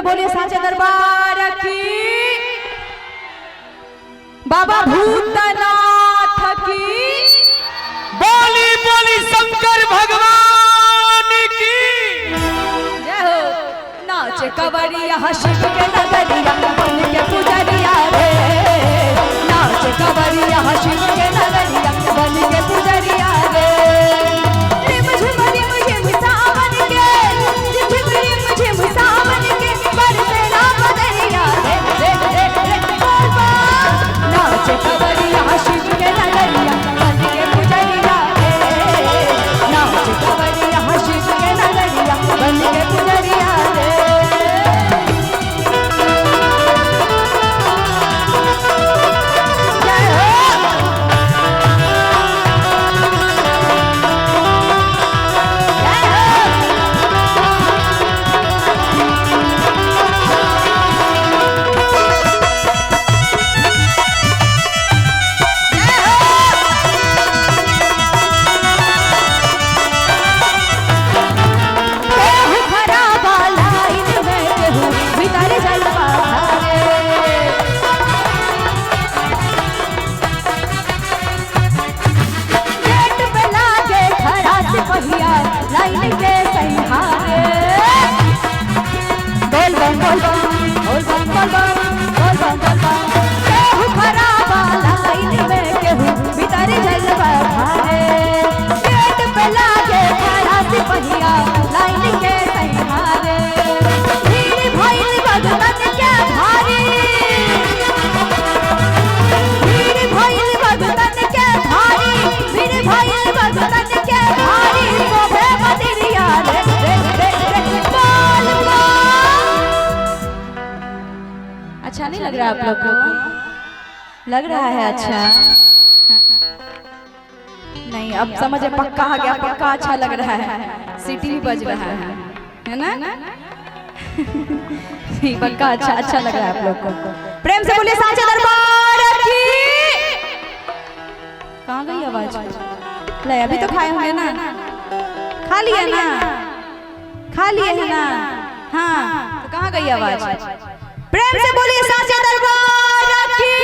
बोलिए साचे दरबार की, बाबा भूतनाथ की, बोली बोली शंकर भगवान की जय हो। नाच कवरिया शिव के नगरिया बन के पुजरिया रे, नाच कवरिया शिव के नगरिया बन के पुजरिया रे। रिम झिम सावन के, रिम झिम सावन के बरसेला बदरिया रे रे रे रे। बोल बोल। नाच कवरिया शिव के नगरिया बन के पुजरिया रे, नाच कवरिया शिव के नगरिया बन के पुजरिया रे। जय हो। जय हो। केहू खराबा लाइन में केहू भीतर जलवा धारे। गेट पे लागे खड़ा सिपहिया लाइन के संहारे। बोल बम बोल बम बोल बम बोल बम बोल बम बोल बम। केहू खराबा लाइन में केहू भीतर जलवा धारे। गेट पे लागे खड़ा सिपहिया लाइन के संहारे। भीड़ भइल भगतन के भारी, भीड़ भइल भगतन के भारी, भीड़ भइल भगतन के भारी। शोभे बदरिया रे रे रे रे। बोल बोल। अच्छा नहीं लग रहा आप लोग को? लग रहा है अच्छा? नहीं, अब समझ में पक्का आ गया, पक्का अच्छा लग रहा है, सीटी भी बज रहा है ना? नहीं, पक्का अच्छा अच्छा लग रहा है आप लोग को। प्रेम से बोलिए साचे दरबार की। कहाँ गई आवाज? ले अभी तो खाए होंगे ना? खा लिए ना? खा लिए है ना? हाँ, तो कहाँ गई आवाज? प्रेम से बोलिए साचे दरबार की।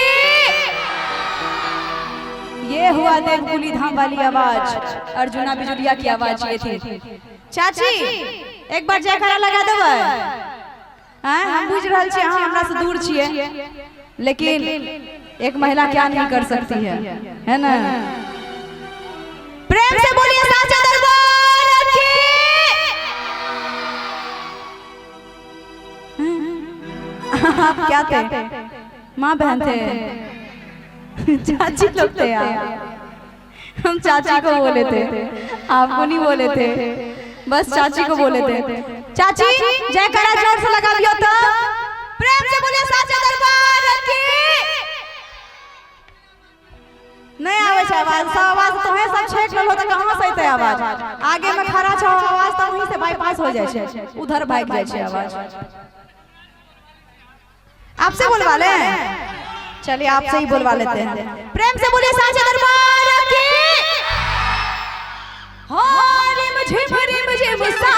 ये हुआ देवकुली धाम वाली आवाज, अर्जुना बिजुलिया की आवाज ये थी। चाची एक बार जयकारा लगा देबै? आँय, हम बुझ रहल छी अहाँ हमरा से दूर छियै, लेकिन एक महिला क्या नहीं कर सकती है ना? प्रेम से बोलिए साचा दरबार की। आप क्या थे? माँ बहन थे? चाची लोग थे आप? हम चाची को बोले थे, आपको नहीं बोले थे, बस चाची को बोले थे। चाची जयकारा जोर से लगा दियो तो। प्रेम से बोलिए साचा दरबार की। नहीं आवे छै आवाज, सब आवाज तो है सब छेक लेलो तो कहाँ से अइतै आवाज? आगे में खड़ा छौ आवाज तो वहीं से बाईपास हो जाइ छै, उधर भागि जाइ छै आवाज। आपसे बोलवा ले, चलिए आपसे ही बोलवा लेते हैं। प्रेम से बोलिए साचे दरबार की। रिम झिम सावन